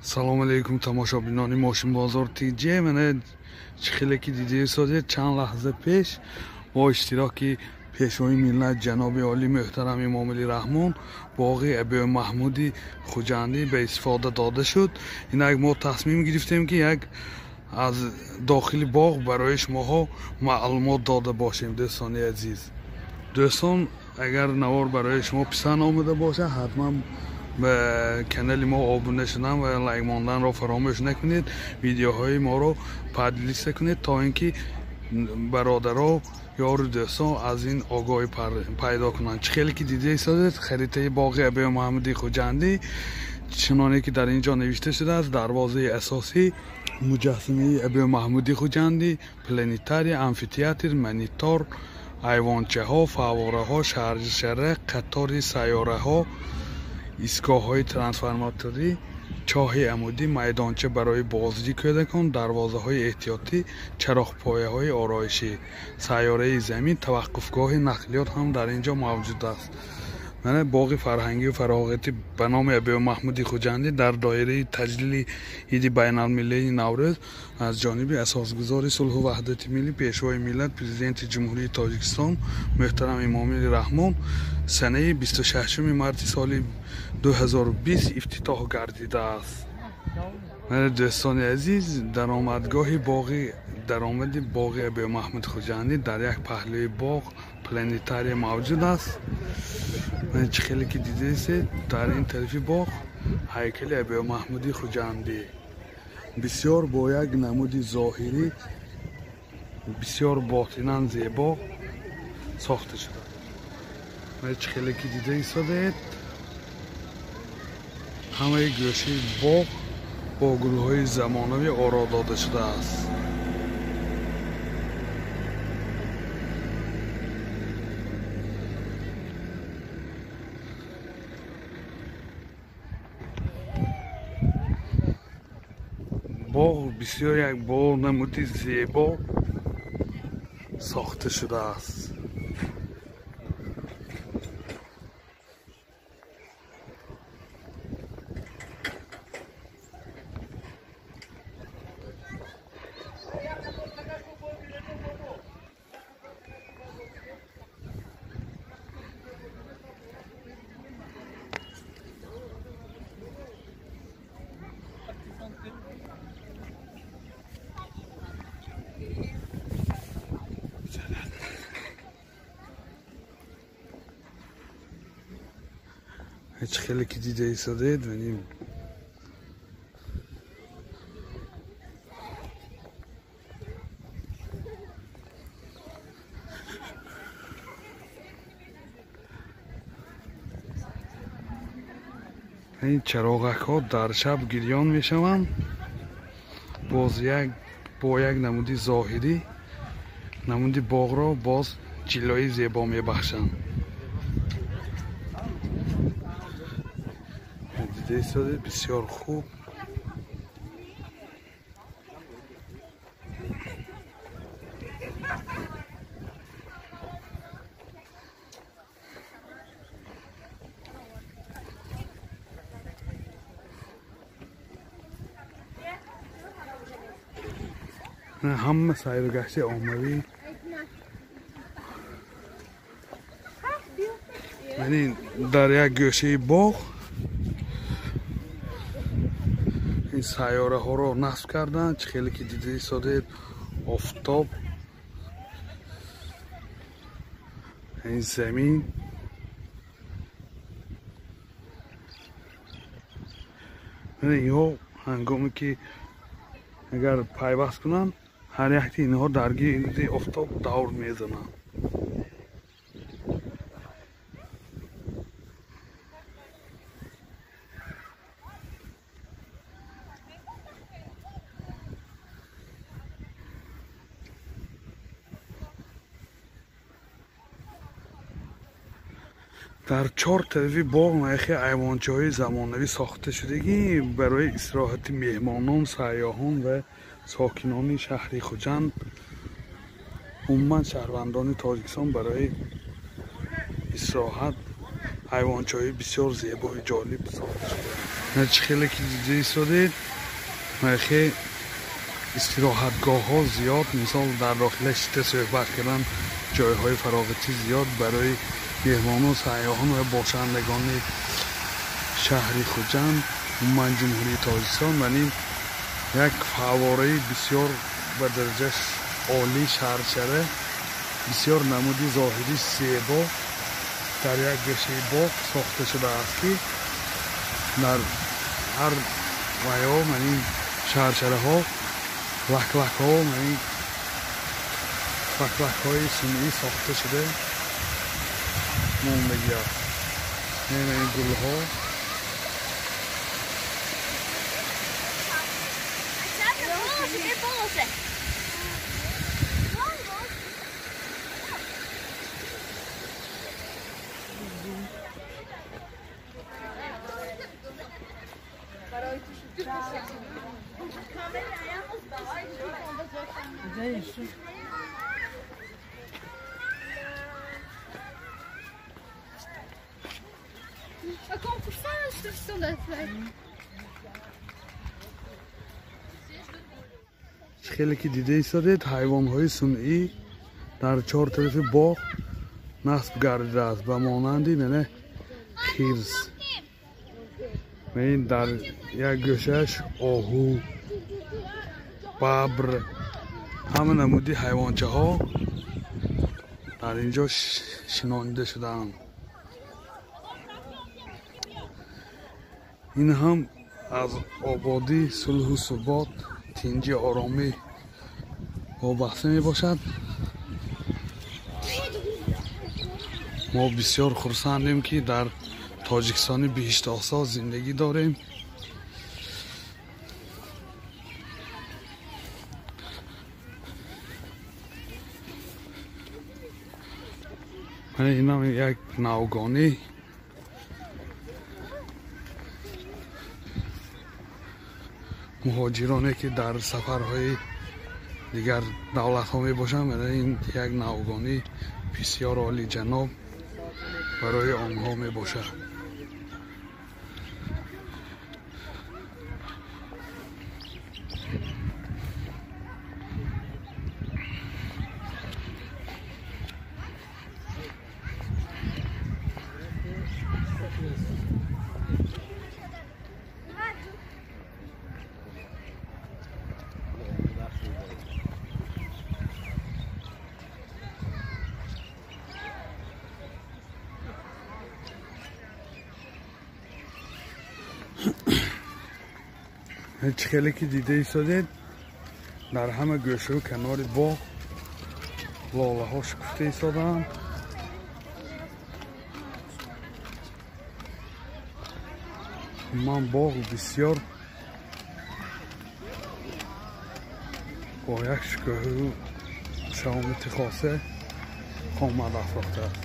Салом алейкум тамошобинони Мошинбозор ТЖ. Мана хеле ки дидед созед чанд лаҳза пеш бо иштироки пешвои миллат ҷаноби олӣ муҳтарам Эмомалӣ Раҳмон боғи Абӯмаҳмуди Хуҷандӣ ба истифода дода шуд. Инак мо тасмим гирифтем ки як аз дохили боғ барои шумоҳо маълумот дода бошем, дӯстони азиз. Дӯстон, агар навор барои шумо писанд омада бошад, ҳатман ба канали мо обуна шудан ва лайк монданро фаромӯш накунед. Видеоҳои моро поделиться кунед, то ин ки бародаро, ёру дӯстон аз ин огоҳӣ пайдо кунанд. Чӣ хеле ки дида истодед, харитаи боғи Абӯмаҳмуди Хуҷандӣ чуноне ки дар ин ҷо навишта шудааст, дарвозаи асосӣ, муҷассамаи Абӯмаҳмуди Хуҷандӣ, планетария, амфитеатр, монитор, айвончаҳо, фаввораҳо, шаршара, қатори сайёраҳо, истгоҳҳои трансформаторӣ, чоҳи амудӣ, майдонча барои боздиди кӯдакон, дарвозаҳои эҳтиётӣ, чароғпояҳои ороишӣ, сайёраи замин, таваққуфгоҳи нақлиёт ҳам дар ин ҷо мавҷуд аст. Мана боғи фарҳангию фароғатӣ ба номи Абӯмаҳмуди Хуҷандӣ дар доираи таҷлили иди байналмилалии Наврӯз аз ҷониби асосгузори сулҳу ваҳдати миллӣ, пешвои миллат, президенти Ҷумҳурии Тоҷикистон муҳтарам Эмомалӣ Раҳмон санаи 26 марти соли 2020 ифтитоҳ гардидааст. Мана дӯстони азиз, даромадгоҳи боғи даромади боғи Абӯмаҳмуди Хуҷандӣ дар як паҳлӯи боғ планетария мавҷуд аст. Мана чӣ хеле ки дидесед, дар ин тарафи боғ ҳайкали Абӯмаҳмуди Хуҷандӣ бисёр бо як намуди зоҳирӣ бисёр ботинан зебо сохта шуда. Мана чӣ хеле ки дида истодед, ҳамаи гӯшаи боғ бо гулҳои замонавӣ оро дода шудааст. Боғ бисёр як бо намуди зебо сохта шудааст. Чӣ хеле ки дида истодед, ин чароғакҳо дар шаб гирён мешаванд, боз бо як намуди зоҳирӣ намуди боғро боз ҷилои зебо мебахшанд. Дида истодед, бисёр хуб. Ҳама сайру гашти оммавӣ яъне дар як гӯшаи боғ ин сайёраҳоро насб карданд. Чӣ хеле ки дида истодед, офтоб, ин замин, инҳо ҳангоме ки агар пайваст кунанд, ҳар якти инҳо дар гирди офтоб давр мезананд. Дар чор тарафи боғ яхе айвончаҳои замонавӣ сохта шудагӣ барои истироҳати меҳмонон, сайёҳон ва сокинони шаҳри Хуҷанд, умуман шаҳрвандони Тоҷикистон барои истироҳат айвончаҳои бисёр зебои ҷолиб сохта шудаанд. Чӣ хеле ки дида истодед, хе истироҳатгоҳҳо зиёд, мисол дар дохила шита суҳбат кардан, ҷойҳои фароғатӣ зиёд барои меҳмону сайёҳон ва бошандагони шаҳри Хуҷанд, умуман Ҷумҳурии Тоҷикистон. Ва ин як фаввораи бисёр ба дараҷаш олӣ, шаршара, бисёр намуди зоҳирӣ зебо дар як гӯшаи боғ сохта шудааст, ки дар ҳар ваё ин шаршараҳо лаклакҳо, ин лаклакҳои сунъӣ сохта шуда мондагӣ аст. Ин гулҳо хеле ки дида истодед, ҳайвонҳои сунъӣ дар чор тарафи боғ насб гардидааст, ба монанди мене хирс. Ин дар як гӯшааш оҳу, бабр, ҳама намуди ҳайвончаҳо дар ин ҷо шинонида шудаанд. Ин ҳам аз ободӣ, сулҳу субот, тинҷи оромӣ вобаста мебошад. Мо бисёр хурсандем, ки дар Тоҷикистони биҳиштосо зиндагӣ дорем. Инам як навгонӣ. Муҳоҷироне ки дар сафарҳои дигар давлатҳо мебошанд, ин як навгонӣ бисёр олиҷаноб барои онҳо мебошад. Чӣ хеле ки дида истодед, дар ҳама гӯшаву канори боғ лолаҳо шукуфта истодаанд. Ман боғ бисёр бо як шукӯҳу шаомати хоса қомат афрохтааст.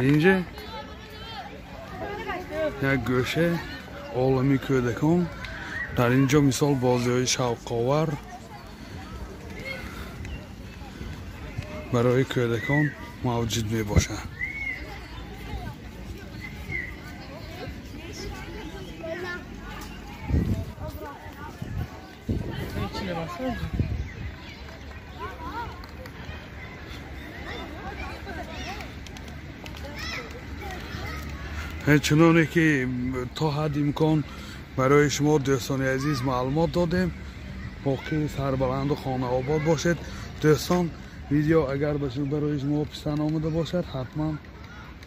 Инҷа як гӯша олами кӯдакон. Дар ин ҷо мисол бозиҳои шавқовар барои кӯдакон мавҷуд мебошад. Чуноне ки то ҳадди имкон барои шумо дӯстони азиз маълумот додем, боқӣ сарбаланду хонаобод бошед. Дӯстон, видео агар барои шумо писанд омада бошад, ҳатман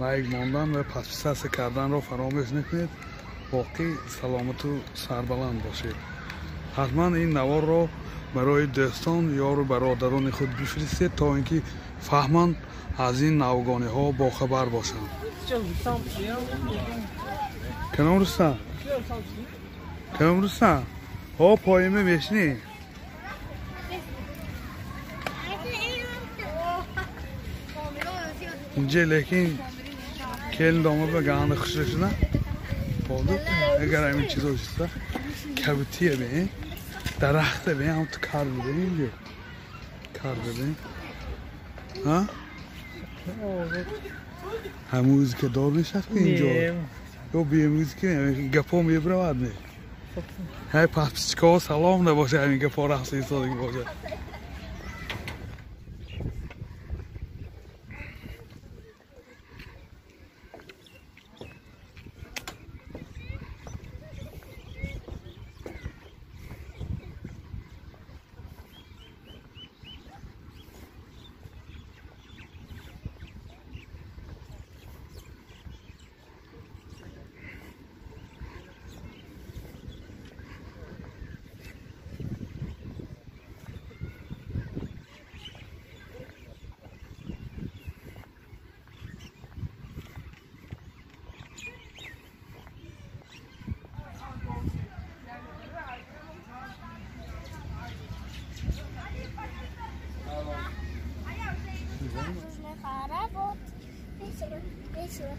лайк мондан ва подписатсия карданро фаромӯш накунед. Боқӣ саломату сарбаланд бошед. Ҳатман ин наворро барои дӯстон, ёру бародарони худ бифиристед, то ин ки фаҳманд, аз ин навгониҳо бохабар бошанд. Кадом Рустам? Кадом Рустам? Ҳо, поима мешинӣ? Инҷа лекин келин домод ба ганда хушро шуда. Агар ҳамин чизо шуда, кабутие бин, дарахте бин, ҳам ту кар буде инҷа. Кар буде. Ҳа? Ҳам музика дор мешад ки инҷо? Ё бе музика гапо мебравад не? Ҳай подписчикаҳо салом набошад, ҳамин гапо рақс истодагӣ бошад. Весело, весело.